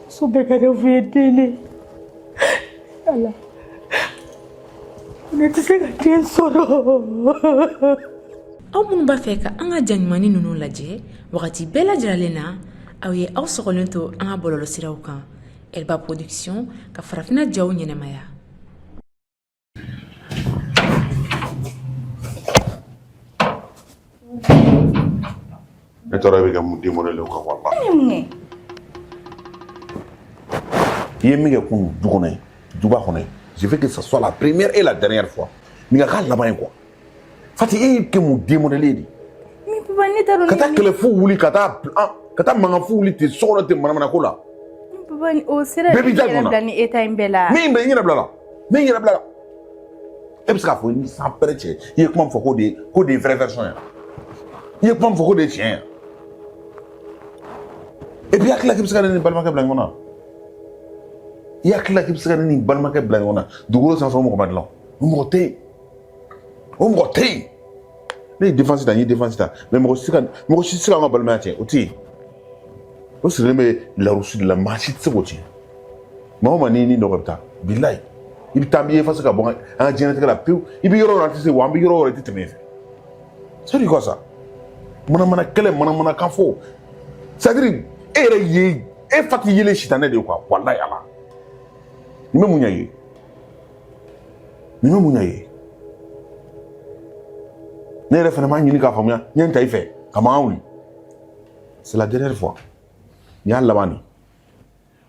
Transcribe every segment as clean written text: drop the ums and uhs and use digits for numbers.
Muso bɛɛ ka rêve ye den de ye. Ala, ne tɛ se ka den sɔrɔ. Aw minnu b'a fɛ ka an ka ja ɲumannin ninnu lajɛ wagati bɛɛ lajɛlen na, aw ye aw sɔgɔlen to an ka bɔlɔlɔsiraw kan, Elba Production ka farafinna jaw ɲɛnamaya. Ne taara bɛ ka mun den mɔdɛli kan wala. Ne mun kɛ? I ye min kɛ kunun du kɔnɔ yen, duba kɔnɔ yen, je veux que ça soit la première et la dernière fois. Nin ka k'a laban ye quoi. Fati, e y'i kɛ mun den mɔdɛli ye de? Mais papa, ne t'a dɔn. Ka taa kɛlɛ fu wuli, ka taa mankan fu wuli ten so kɔnɔ ten, manamana ko la. Papa, o sera Bɛɛ b'i da yɛrɛ ɲɔgɔn na. bila ni état in bɛɛ la. Min bɛ n yɛrɛ bila la, min yɛrɛ bila la. E bɛ se k'a fɔ ni san pɛrɛ cɛ, i ye kuma min fɔ k'o de ye vraie version ye. I ye kuma min fɔ k'o de ye tiɲɛ ye. Et puis i hakili la k'i bɛ se ka ne ni balimakɛ bila ɲɔgɔn na. I hakili la k'i bɛ se ka ne ni balimakɛ bila ɲɔgɔn na dugukolo sanfɛ, o mɔgɔ ma dilan. O mɔgɔ tɛ yen. O mɔgɔ tɛ yen. Ne ye défense ta, n ye défense ta, mais mɔgɔ si tɛ se k'an ka balimaya tiɲɛ, o tɛ yen. O sirilen bɛ larusi de la, maa si tɛ se k'o tiɲɛ. Maa o maa n'i ni dɔgɔ bɛ taa, bilayi, i bɛ taa, n b'i effacer ka bɔ an ka diɲɛlatigɛ la pewu. I bɛ yɔrɔ o yɔrɔ, an tɛ se wa, an bɛ yɔrɔ o yɔrɔ, i tɛ tɛmɛ yen fɛ. C'est quoi ça? Manamana kɛlɛ, manamanakan fɔ. C'est à dire e yɛrɛ ye, e fa t'i yelen sitanɛ de ye quoi, walayi Ala. Nin bɛ mun ɲɛ i ye? Nin bɛ mun ɲɛ i ye? Ne yɛrɛ fana m'a ɲini k'a faamuya, n ye n ta i fɛ ka mankan wuli. C'est la dernière fois. Nin y'a laban de.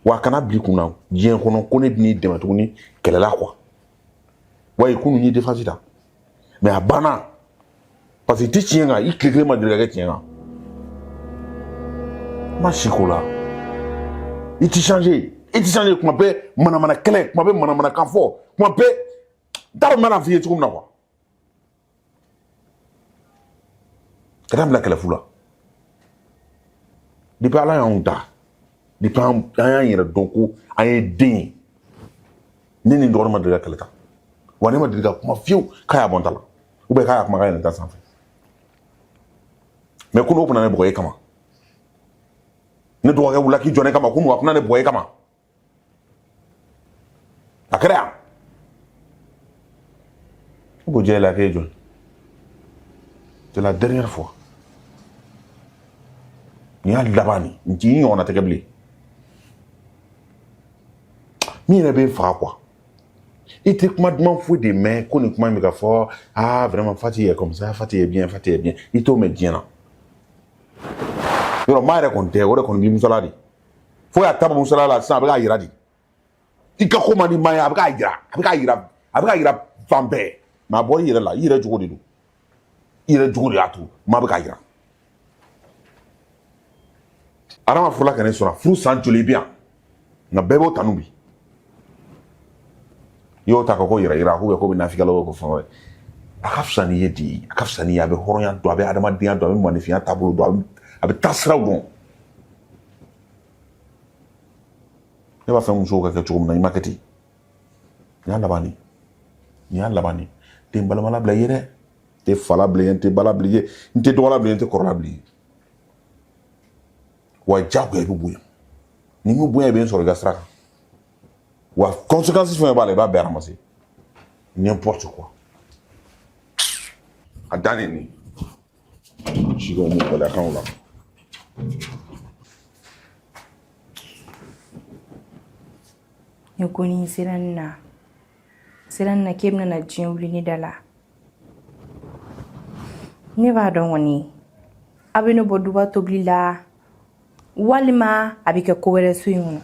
Wa kana bila i kunna diɲɛ kɔnɔ ko ne bɛn'i dɛmɛ tuguni kɛlɛ la quoi. Wa kunun n ye défense ta. Mais a banna. Parce que i tɛ tiɲɛ kan, i tile kelen ma deli ka kɛ tiɲɛ kan. N ma si ko la. I ti changer. I ti changer, kuma bɛɛ manamana kɛlɛ, kuma bɛɛ manamanakan fɔ, kuma bɛɛ n t'a dɔn n bɛna f'i ye cogo min na quoi. Ka taa bila kɛlɛ fu la. Depuis Ala y'anw da, depuis an y'an yɛrɛ dɔn ko an ye den ye, ne ni n dɔgɔnin ma deli ka kɛlɛ ta. Wa ne ma deli ka kuma fiyewu k'a y'a bɔ n ta la, ou bien k'a y'a kumakan yɛlɛn ta sanfɛ. Mais kunun o kun na ne bugɔ e kama. Ne dɔgɔkɛ wulila k'i jɔ ne kama kunun, a kun na ne bugɔ e kama. A kɛra yan. Ne ko jɛ la k'e jɔn. C'est la dernière fois. Nin y'a laban de, n t'i ɲɔgɔnna tɛ kɛ bilen. Min yɛrɛ bɛ n faga quoi. I tɛ kuma duman foyi de mɛn ko nin kuma in bɛ ka fɔ, ah vraiment, Fati est comme ça, Fati est bien, Fati est bien. I t'o mɛn diɲɛ na. Yɔrɔ maa yɛrɛ kɔni tɛ, o de kɔni b'i musala de. Fo y'a ta musala la sisan, a bɛ k'a yira de. I ka ko man di maa ye, a bɛ k'a yira, a bɛ k'a yira, a bɛ k'a yira fan bɛɛ. Mais a bɔra i yɛrɛ la, i yɛrɛ jogo de don. I yɛrɛ jogo de y'a to maa bɛ k'a yira. Adama furula ka ne sɔrɔ, furu san joli bɛ yan, nka bɛɛ b'o tanu bi. I y'o ta ka ko yira yira k'u bɛ ko bɛ nafigiya la ko fɛn wɛrɛ. A ka fisa n'i ye di, a ka fisa n'i ye, a bɛ hɔrɔnya dɔn, a bɛ adamadenya dɔn, a bɛ maninfinya taabolo dɔn, a bɛ taasiraw dɔn. Ne b'a fɛ musow ka kɛ cogo min na, i ma kɛ ten. Nin y'a laban de ye. Nin y'a laban de ye. N tɛ n balimala bila i ye dɛ. N tɛ fala bila i ye, n tɛ bala bila i ye, n tɛ dɔgɔla bila i ye, n tɛ kɔrɔla bila i ye. Wa diyagoya i bɛ bonya. Ni min bonya, i bɛ n sɔrɔ i ka sira kan. Wa conséquence fɛn fɛn b'a la, i b'a bɛɛ ramasser. N'importe quoi. A dan de nin. Si ko mun gɛlɛya la. Ne ko ni sera nin na, sera nin na k'e bɛna na diɲɛ wuli ne da la. Ne b'a dɔn kɔni, a bɛ ne bɔ duba tobili la walima a bɛ kɛ ko wɛrɛ so in kɔnɔ.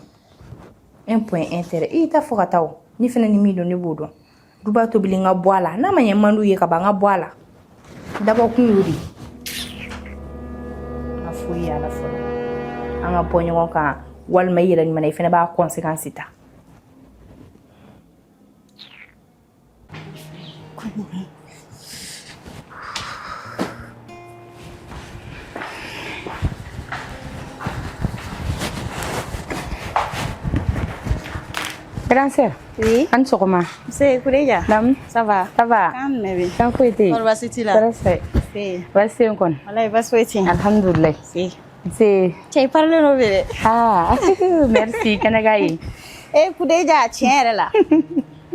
Un point un trait. I t'a fɔ ka taa o. Ne fana ni min don, ne b'o dɔn. Duba tobili, n ka bɔ a la. N'a ma ɲɛ man d'u ye ka ban, n ka bɔ a la. Dabɔkun y'o de ye. N ka foyi y'a la fɔlɔ. An ka bɔ ɲɔgɔn kan walima i yɛrɛ ɲuman na, i fana b'a conséquence ta. Grande sœur. Oui. A ni sɔgɔma. Nse Kureja. Naamu. Ça va? Ça va. K'an minɛ bi. Fɛn foyi tɛ yen. Kɔri baasi t'i la? Tɔɔrɔ tɛ. Nse. Baasi tɛ yen kɔni. Walayi baasi foyi tɛ yen. Alhamdulilayi. Nse. Nse. Cɛ i parilen don bi dɛ. Ah, merci kɛnɛ ka ye. E Kudeja tiɲɛ yɛrɛ la.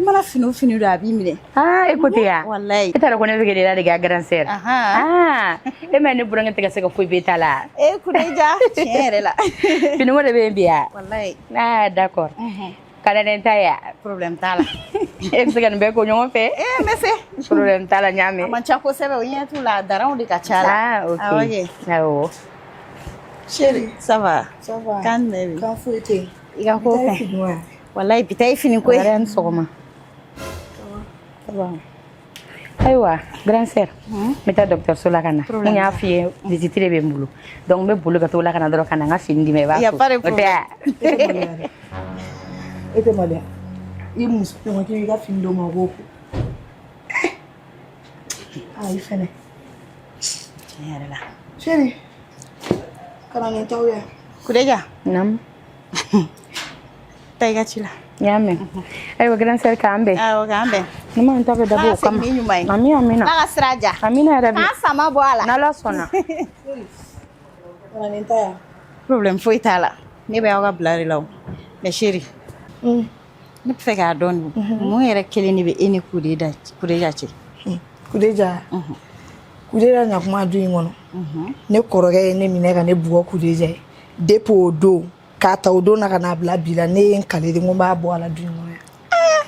I mana fini o fini don a b'i minɛ. Ah, e ko ten ya. Walayi. E t'a dɔn ko ne bɛ k'e ladege a grande sœur. Ahan. Ah, e ma ye ne burankɛ tɛ ka se ka foyi b'e ta la. E Kudeja tiɲɛ yɛrɛ la. Finiko de bɛ yen bi ya. Walayi. Ah, d'accord. Ka na ni n ta ye ya. Problème t'a la. E bɛ se ka nin bɛɛ ko ɲɔgɔn fɛ. E n bɛ se. Problème t'a la n y'a mɛn. A man ca kosɛbɛ o ɲɛ t'u la a daranw de ka ca la. Ah, ok. Awɔ kɛ. Awɔ. Chérie, ça va? Ça va. Kan jumɛn bɛ? Kan foyi tɛ yen. I ka ko Bi ta ye fɛn. fini wa? Walayi bi ta ye fini ko ye. Wɛrɛ ni sɔgɔma. Ayiwa grande sœur n bɛ taa dɔgɔtɔrɔso la ka na n y'a f'i ye visite de bɛ n bolo donc n bɛ boli ka t'o la ka na dɔrɔn ka na n ka fini d'i ma i b'a Y a ko pas de o tɛ wa? E tɛ maloya. I muso ɲɔgɔn k'i ka fini d'o ma o b'o ko. Aa i fɛnɛ. Tiɲɛ yɛrɛ la. Chérie, ka na ni t'aw ye. Kudeja. Naamu. Taa i ka ci la. N y'a mɛn. Ayiwa grande sœur k'an bɛn. Awɔ k'an bɛn. Ne ma n ta bɛ dabɔ o kama. Ala ka segin ni ɲuman ye. Amina amina. Ala ka sira diya. Amina yarabi. K'an sama bɔ a la. N'Ala sɔnna. Ka na ni ta ye. Problème foyi t'a la. Ne bɛ aw ka bila de la o. Mais chérie. Ne bɛ fɛ k'a dɔn de. Mun yɛrɛ kelen de bɛ e ni Kudeja Kudeja cɛ? Kudeja. Kudeja na kuma du in kɔnɔ. Ne kɔrɔkɛ ye ne minɛ ka ne bugɔ Kudeja ye. Depuis o don k'a ta o don na ka n'a bila bi la ne ye n kale de n ko n b'a bɔ a la du in kɔnɔ yan.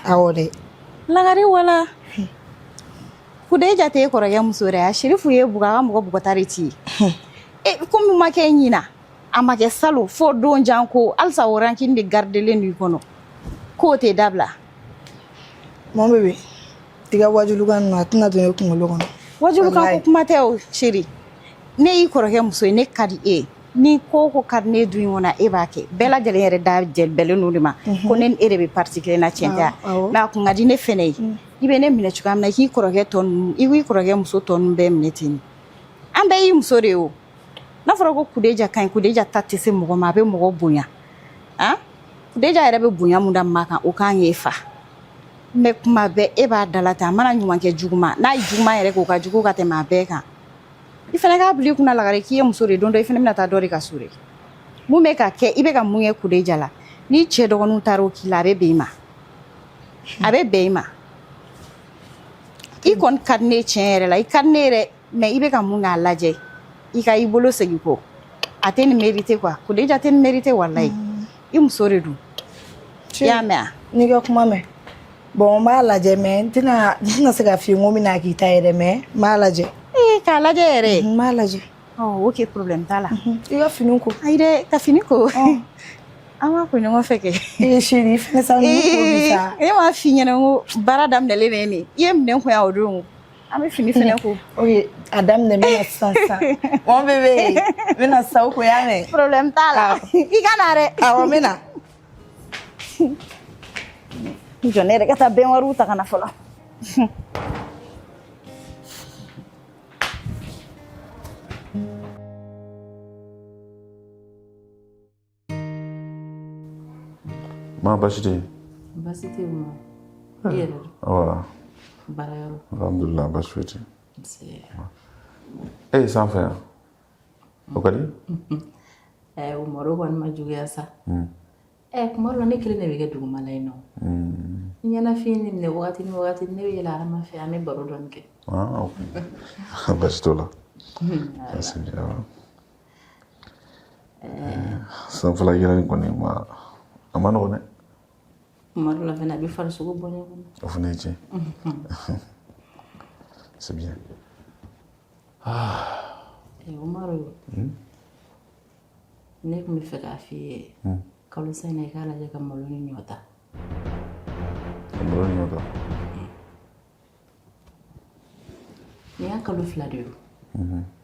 Awɔ dɛ. Lagare wala. Kudeja tɛ e kɔrɔkɛ muso yɛrɛ ye. Sirifu ye bugɔ a ka mɔgɔ bugɔta de t'i ye. E komi ma kɛ ɲina a ma kɛ salon fo don jan ko halisa o rancune de gardelen don i kɔnɔ k'o tɛ dabila. Mon bébé, i ka wajulukan ninnu a tɛna don ne kunkolo kɔnɔ. Wajulukan ko kuma tɛ o chérie. Ne y'i kɔrɔkɛ muso ye ne ka di e ye. Ni ko o ko ka di ne ye du in kɔnɔ e b'a kɛ bɛɛ lajɛlen yɛrɛ da bɛnnen don de ma ko ne ni e de bɛ parti kelen na tiɲɛ tɛ wa mais a kun ka di ne fɛnɛ ye i bɛ ne minɛ cogoya min na i k'i kɔrɔkɛ tɔ ninnu i k'i kɔrɔkɛ muso tɔ ninnu bɛɛ minɛ ten an bɛɛ y'i muso de ye o n'a fɔra ko Kudeja ka ɲi Kudeja ta tɛ se mɔgɔ ma a bɛ mɔgɔ bonya han Kudeja yɛrɛ bɛ bonya mun da maa kan o kan k'e fa mais kuma bɛɛ e b'a dala ten a mana ɲuman kɛ juguman n'a ye juguman yɛrɛ k'o ka jugu ka tɛmɛ a bɛɛ kan i fana k'a bila i kunna lagare k'i ye muso de don dɔ i fana bɛna taa dɔ de ka so de mun bɛ ka kɛ i bɛ ka mun kɛ Kudeja la n'i cɛ dɔgɔninw taara o k'i la a bɛ bɛn i ma a bɛ bɛn i ma i kɔni ka di ne ye tiɲɛ yɛrɛ la i ka di ne yɛrɛ mais i bɛ ka mun k'a lajɛ i ka i bolo segin kɔ a tɛ nin mérité quoi Kudeja tɛ nin mérité walayi i muso de don i y'a mɛn wa. N'i ka kuma mɛn bon n b'a lajɛ mais n tɛna n tɛna se k'a f'i ye n ko n bɛna k'i ta ye dɛ mais n b'a lajɛ. Ee k'a lajɛ yɛrɛ. N b'a lajɛ. Ɔ ok problème t'a la. I ka fini ko. Ayi dɛ ka fini ko. An b'a ko ɲɔgɔn fɛ kɛ. Ee chérie i fɛnɛ sa ninnu ko bi sa. Ne m'a f'i ɲɛna n ko baara daminɛlen de ye nin ye i ye minɛn ko yan o don an bɛ fini fɛnɛ ko. Ok a daminɛ n bɛna sisan sisan. Mon bébé n bɛna sisan o ko y'a mɛn. Problème t'a la. I ka na dɛ. Awɔ n bɛ na. N jɔ ne yɛrɛ ka taa bɛnwariw ta ka na fɔlɔ. Ma baasi tɛ yen. Baasi tɛ yen ma. I yɛrɛ dun? Awa. Baarayɔrɔ. Alhamdulilah baasi foyi tɛ yen. Nse. E ye sanfɛ yan. O ka di? Ɛ Umaru kɔni ma juguya sa. Ɛ kuma dɔ la ne kelen de bɛ kɛ duguma la yen nɔ. N ɲɛnafin ne minɛ wagati ni wagati ne bɛ yɛlɛ Arama fɛ an bɛ baro dɔɔni kɛ. Ah ok. Baasi t'o la. Baasi tɛ awɔ. Sanfɛla yɛlɛli kɔni ma a ma nɔgɔn dɛ. Kuma dɔ la fɛnɛ a bɛ farisogo bɔ ɲɔgɔn na. O fana ye tiɲɛ. C'est bien. Ah. Ɛ Umaru. Ne tun bɛ fɛ k'a f'i ye. Kalo sa in na i k'a lajɛ ka malo ni ɲɔ ta. Ka malo ni ɲɔ ta. Nin y'a kalo 2 de ye o.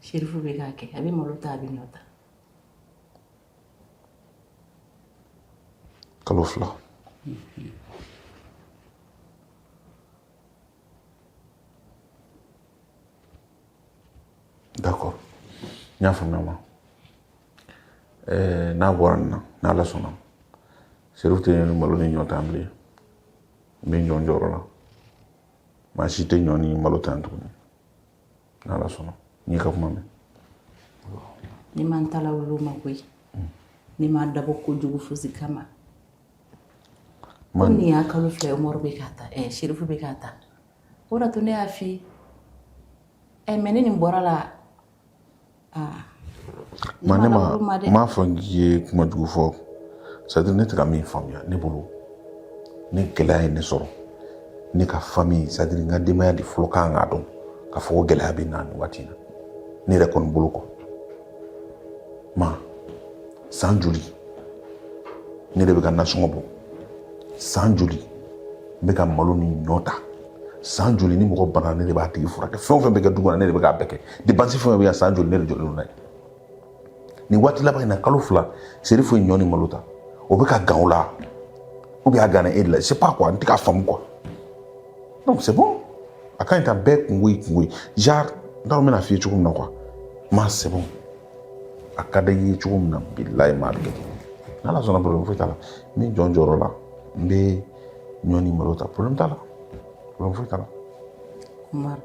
Serifu bɛ k'a kɛ a bɛ malo ta a bɛ ɲɔ ta. Kalo 2. D'accord. N y'a faamuya ma. Ɛɛ n'a bɔra nin na n'Ala sɔnna Serifu tɛ malo ni ɲɔ ta bilen. N bɛ n jɔ n jɔyɔrɔ la. Maa si tɛ ɲɔ ni malo ta tuguni. N'Ala sɔnna. N y'i ka kuma mɛn. Ne ma n ta lawuli o ma koyi. Ne m'a dabɔ kojugu fosi kama. Ko nin y'a kalo 2 ye Umaru bɛ k'a ta, Serifu bɛ k'a ta. O de y'a to ne y'a f'i ye. Mais ni nin bɔra la, aa. Ma ne ma n m'a fɔ k'i ye kuma jugu fɔ. C'est à dire ne tɛ ka min faamuya ne bolo, ni gɛlɛya ye ne sɔrɔ, ne ka famille, c'est à dire n ka denbaya de fɔlɔ kan k'a dɔn k'a fɔ ko gɛlɛya bɛ na nin waati in na. Ne yɛrɛ kɔni bolo quoi. Ma san joli ne de bɛ ka nasɔngɔ bɔ, san joli n bɛ ka malo ni ɲɔ ta, san joli ni mɔgɔ bana ne de b'a tigi furakɛ, fɛn o fɛn bɛ kɛ du kɔnɔ ne de bɛ k'a bɛɛ kɛ, dépense fɛn o fɛn bɛ yan san joli ne de jɔlen don n'a ye. Nin waati laban in na kalo 2 Serifu ye ɲɔ ni malo ta, o bɛ ka gan o la ou bien a ganna e de la, je sais pas quoi, n tɛ k'a faamu quoi. Donc c'est bon, a ka ɲi tan, bɛɛ kungo y'i kungo ye, genre n t'a dɔn n bɛna f'i ye cogo min na quoi. Ma c'est bon, a ka di i ye cogo min na, bilayi ma a bɛ kɛ ten. N'Ala sɔnna problème foyi t'a la. N bɛ jɔ n jɔyɔrɔ la, n bɛ ɲɔ ni malo ta, problème t'a la, problème foyi t'a la. Umaru,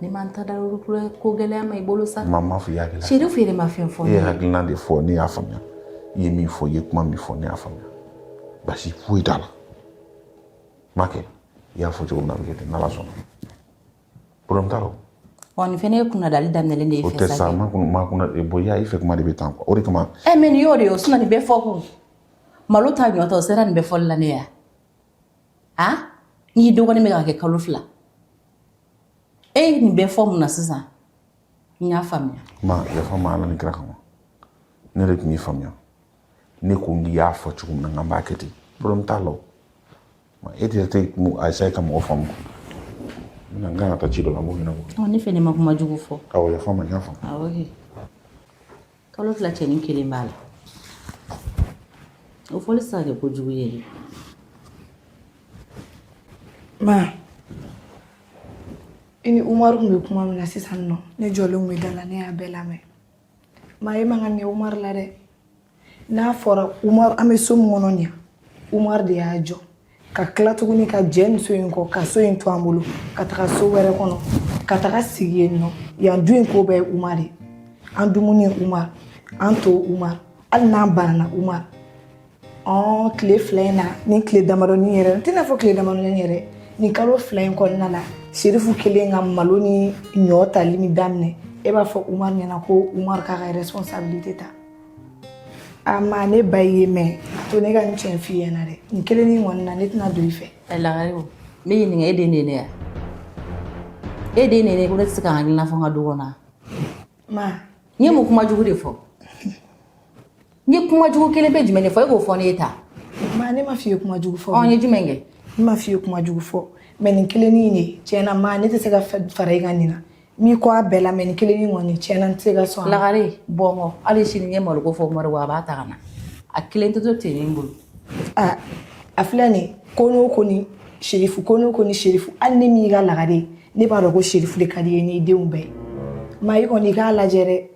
ne ma n ta da ko gɛlɛya ma i bolo sa. Ma m'a fɔ i y'a gɛlɛya. Serifu yɛrɛ ma fɛn fɔ E ne ye ye. hakilina de fɔ, ne y'a faamuya. I ye min fɔ, i ye kuma min fɔ, ne y'a faamuya. Basi foyi t'a la. Ma kɛ, i y'a fɔ cogo min na a bɛ kɛ ten, n'Ala sɔnna. Problème t'a la o. Ɔ nin fɛnɛ ye kunnadali daminɛlen de ye O fɛ tɛ sa sa, kɛ. ma kun ma kunna bon i y'a i fɛ kuma de bɛ tan quoi. O de kama. Mais nin y'o de ye o, sinon nin bɛɛ fɔ kun. Malo ta ɲɔ ta o sera nin bɛɛ fɔli la ne ya. Han? N'i dɔgɔnin bɛ ka kɛ kalo 2. E ye nin bɛɛ fɔ mun na sisan? N y'a faamuya. Ma yafa ma Ala ni kira kama. Ne de tun y'i faamuya. Ne ko n k'i y'a fɔ cogo min na, n k'an b'a kɛ ten. Problème t'a la o. Ma e tɛ tɛ a essayer ka mɔgɔ faamu. N bɛna n kan ka taa ci dɔ la, n b'o ɲɛnabɔ. Ɔ ne fɛnɛ ma kuma jugu fɔ. Awɔ yafa ma, n y'a faamu. Awɔ kɛ. Kalo 2 cɛnin kelen b'a la. O fɔli tɛ se ka kɛ kojugu ye dɛ. Ma i ni Umaru tun bɛ kuma min na sisan nɔ, ne jɔlen tun bɛ da la, ne y'a bɛɛ lamɛn. Ma e man ka ɲɛ Umaru la dɛ. N'a fɔra Umaru, an bɛ so min kɔnɔ nin yan, Umaru de y'a jɔ ka tila tuguni ka jɛ nin so in kɔ, ka so in to an bolo ka taga so wɛrɛ kɔnɔ, ka taga sigi yen nɔ. Yan du in ko bɛɛ ye Umaru ye. An dumuni ye Umaru, an to Umaru, hali n'an banana Umaru. Ɔn tile 2 in na, ni tile damadɔnin yɛrɛ, n tɛna fɔ tile damadɔnin yɛrɛ, nin kalo 2 in kɔnɔna la, Serifu kelen ka malo ni ɲɔ tali min daminɛ, e b'a fɔ Umaru ɲɛna ko Umaru k'a ka responsabilité ta. A ma ne ba ye, mais a to ne ka nin tiɲɛ f'i ɲɛna dɛ, nin kelennin kɔni na ne tɛna don i fɛ. Lagare o, n bɛ ɲininka, e den de ye ne ya? E den de ye ne ko ne tɛ se ka n hakilina fɔ n ka du kɔnɔ. Ma N ye mun kuma jugu de fɔ? N ye kuma jugu kelen pe jumɛn de fɔ? E k'o fɔ ne ye ta. Ma ne ma f'i ye kuma jugu fɔ. Ɔ n ye jumɛn kɛ? Ne ma f'i ye kuma jugu fɔ, mais nin kelennin de tiɲɛna ma ne tɛ se ka fara i kan nin na. N b'i kɔ a bɛɛ la, mais nin kelennin kɔni tiɲɛna n tɛ se ka sɔn a ma. Lagare bɔ n kɔ, hali sini n ye maloko fɔ Umaru a b'a ta ka na. A kelen tɛ to ten n bolo. A a filɛ nin ye, ko n'o ko ni Serifu, ko n'o ko ni Serifu, hali ne min y'i ka lagare ye, ne b'a dɔn ko Serifu de ka di i ye n'i denw bɛɛ ye. Ma i kɔni i k'a lajɛ dɛ,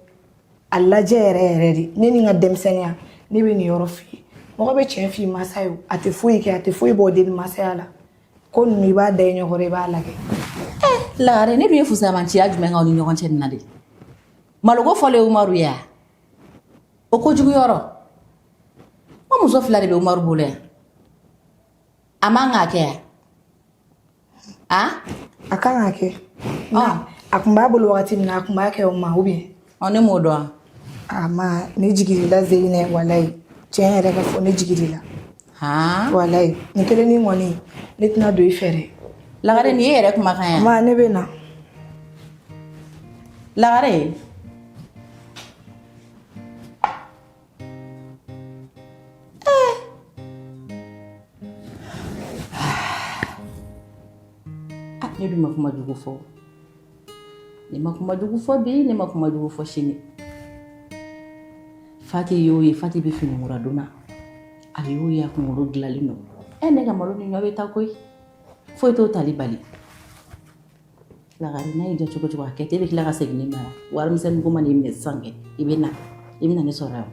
a lajɛ yɛrɛ yɛrɛ de. Ne ni n ka denmisɛnninya, ne bɛ nin yɔrɔ f'i ye. Mɔgɔ bɛ tiɲɛ f'i masa ye o, a tɛ foyi kɛ, a tɛ foyi bɔ o den ni masaya la. Ko ninnu i b'a da i ɲɛkɔrɔ, i b'a lajɛ. Lagare ne dun ye fusamanciya jumɛn k'aw ni ɲɔgɔn cɛ nin na de? Maloko fɔlen Umaru ye wa? O kojugu yɔrɔ. O muso 2 de bɛ Umaru bolo yan. A man k'a kɛ yan. A? A kan k'a kɛ. A tun b'a bolo wagati min na, a tun b'a kɛ o ma ou bien? Ɔ ne m'o dɔn. A ma ne jigir'i la Zeyinɛ, walayi. Tiɲɛ yɛrɛ ka fɔ ne jigir'i la. Han? Walayi, nin kelennin kɔni ne tɛna don i fɛ dɛ. Lagare nin ye e yɛrɛ kumakan ye. Ma ne bɛ na. Lagare. Ne dun ma kuma jugu fɔ. Ne ma kuma jugu fɔ bi, ne ma kuma jugu fɔ sini. Fati y'o ye, Fati bɛ fini kura don na. A y'o ye a kunkolo dilanlen don. Ne ka malo ni ɲɔ bɛ taa koyi. Foyi t'o tali bali. Lagare n'a y'i diya cogo cogo a kɛ ten, e bɛ tila ka segin ne ma yan. Warimisɛnnin ko ma n'i minɛ sisan kɛ, i bɛ na. I bɛ na ne sɔrɔ yan.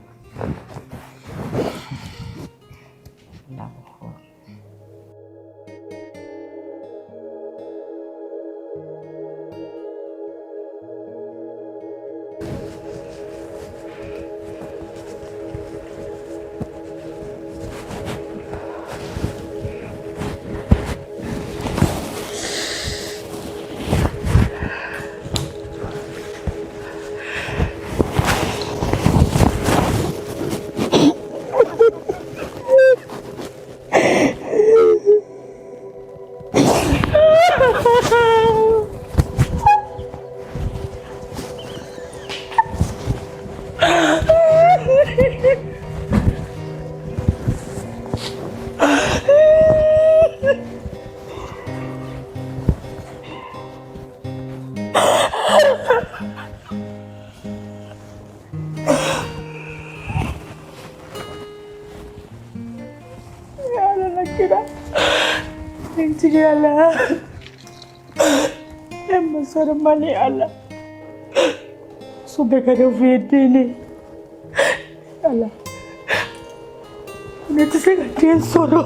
kira n jigi Ala e masaramani Ala muso bɛɛ ka rêve ye den de ye Ala ne tɛ se ka den sɔrɔ.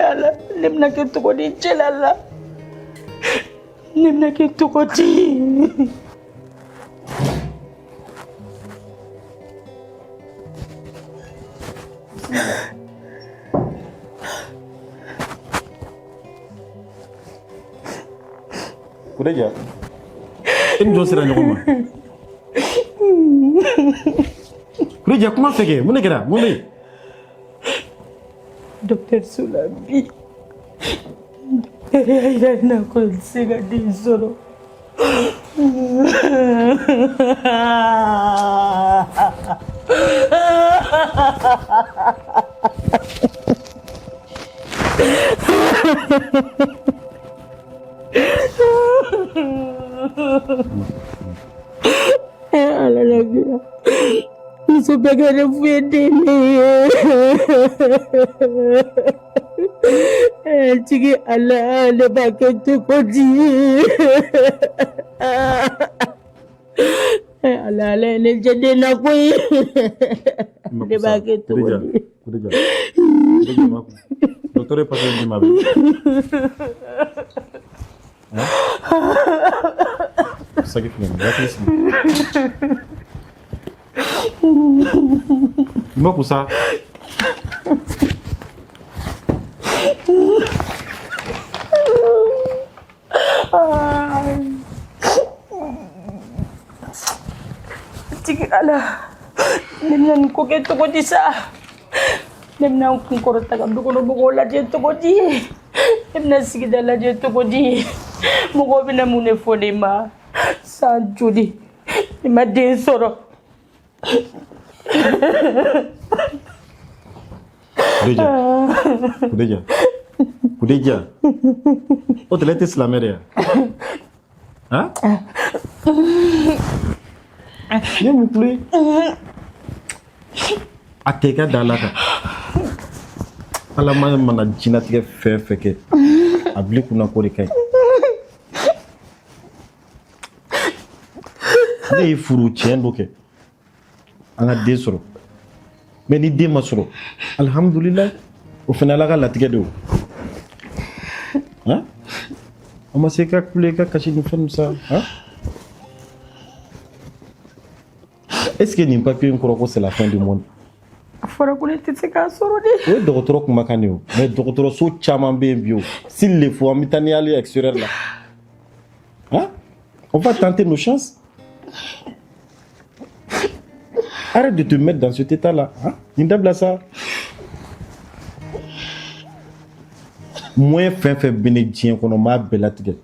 Ala ne bɛna kɛ cogo di cɛla la ne bɛna kɛ cogo di. Kureja, e ni jɔn sera ɲɔgɔn ma? Kureja, kuma fɛ kɛ, mun de kɛra? Mun bɛ yen? Dɔgɔtɔrɔso la bi, dɔgɔtɔrɔ y'a jira ne na ko n tɛ se ka den sɔrɔ. Ala la kira muso bɛɛ ka rêve ye den de ye jigi Ala ne b'a kɛ cogo di Ala Ala ye ne jɛ den na koyi ne b'a kɛ cogo di. Docteur ye papier d'i ma bi. Saki filɛ nin ye, hakili sigi. I ma kun sa. Jigi Ala ne bɛna nin ko kɛ cogo di sa ne bɛna n kun kɔrɔta ka dukɔnɔ mɔgɔw lajɛ cogo di ne bɛna sigida lajɛ cogo di mɔgɔw bɛna mun de fɔ ne ma san joli ne ma den sɔrɔ. Kudeja, Kudeja, Kudeja. O tɛlɛ tɛ silamɛ de ya? Han? Ne mun kulo ye? A tɛ ka da Ala kan. Ala mana diɲɛlatigɛ fɛn fɛn kɛ, a bil'i kunna k'o de ka ɲi. Ne ye furu tiɲɛ dɔ kɛ. An ka den sɔrɔ. Mais ni den ma sɔrɔ, alihamudulilayi, o fana Ala ka latigɛ de o. Han? An ma se ka kule ka kasi ni fɛn sa. Han? Est-ce que nin papier in kɔrɔ ko c'est la fin du monde? A fɔra ko ne tɛ se k'a sɔrɔ de. O ye dɔgɔtɔrɔ kumakan de ye o. Mais dɔgɔtɔrɔso caman bɛ yen bi o. S'il le faut, an bɛ taa ni hali extérieur la. Hein? On va tenter nos chances. Arrête de te mettre dans cet état-là. Hein? Nin dabila sa. Moyen fɛn fɛn bɛ ne diɲɛ kɔnɔ n b'a bɛɛ latigɛ.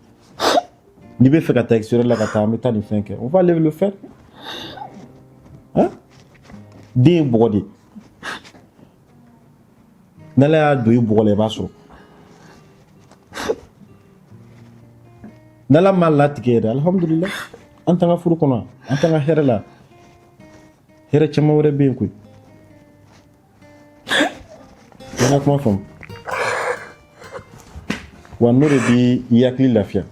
N'i bɛ fɛ ka taa extérieur la ka taa an bɛ taa nin fɛn kɛ. On va aller le faire. Hein? Den ye bɔgɔ de ye. N'Ala y'a don i bɔgɔ la i b'a sɔrɔ. N'Ala m'a latigɛ yɛrɛ alihamudulila an t'an ka furu kɔnɔ an t'an ka hɛrɛ la hɛrɛ caman wɛrɛ bɛ yen koyi. I ka kuma faamu wa n'o de b'i hakili lafiya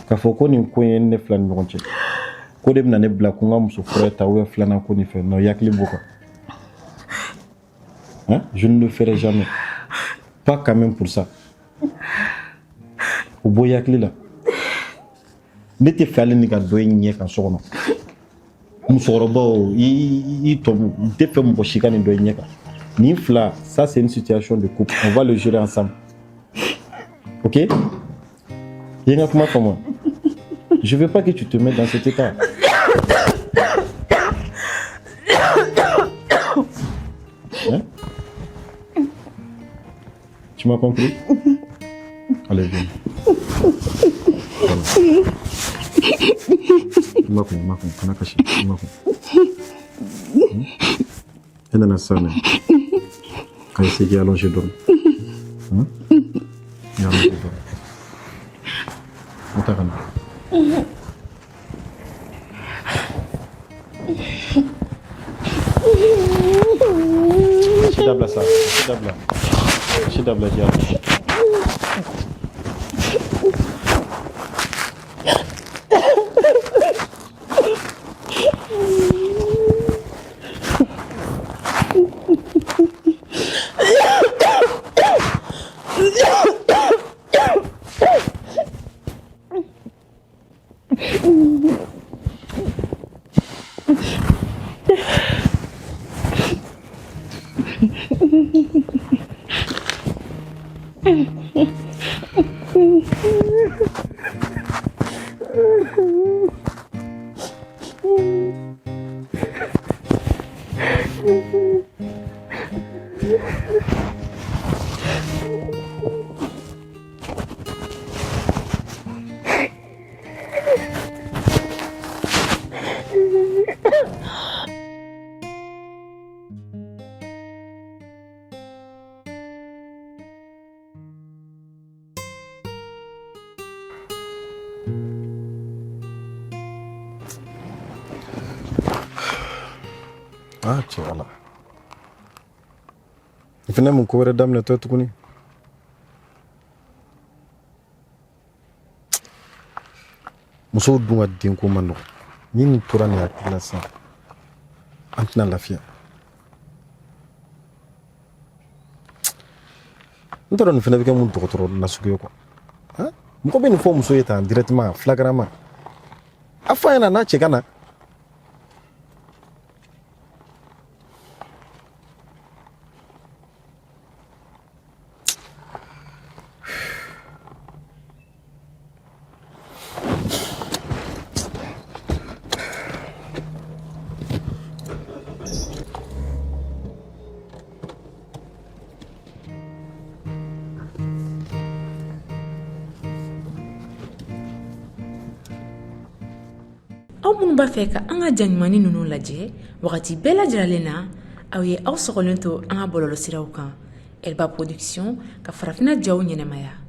k'a fɔ ko nin ko in ye ne fila ni ɲɔgɔn cɛ ko de bɛna ne bila ko n ka muso fɔlɔ ta ou bien filanan ko nin fɛn non i hakili b'o kan. Hein? Je ne le ferai jamais. Pas quand même pour ça. O bɔ i hakili la. Ne tɛ fɛ hali ni ka dɔ ye ɲɛ kan so kɔnɔ. Musokɔrɔbaw i tɔ n tɛ fɛ mɔgɔ si ka nin dɔ ye ɲɛ kan. Nin fila, ça c'est une situation de couple. On va le gérer ensemble. Ok? I ye n ka kuma faamu wa? Je veux pas que tu te mettes dans cet état. Hein? Tu m'as compris? Allez, viens. Voilà. Ma kun, ma kun, kana kasi, ma kun. E nana sisan dɛ. Ka essayer k'i allonger dɔɔni. Hein? I allonger dɔɔni. N ta ka na. Kasi dabila. Kasi dabila Jara. Ah, cɛ ala. I fana mun ko wɛrɛ daminɛtɔ tuguni. Musow dun ka denko man nɔgɔn. Ni nin tora nin hakili la sisan, an tɛna lafiya. N t'a dɔn nin fana bɛ kɛ mun dɔgɔtɔrɔ nasugu ye quoi. Mɔgɔ bɛ nin fɔ muso ye tan directement flagramment. A fɔ a ɲɛna n'a cɛ ka na. Aw minnu b'a fɛ ka an ka ja ɲumannin ninnu lajɛ wagati bɛɛ lajɛlen na aw ye aw sɔgɔlen to an ka bɔlɔlɔsiraw kan Elba Production ka farafinna jaw ɲɛnamaya.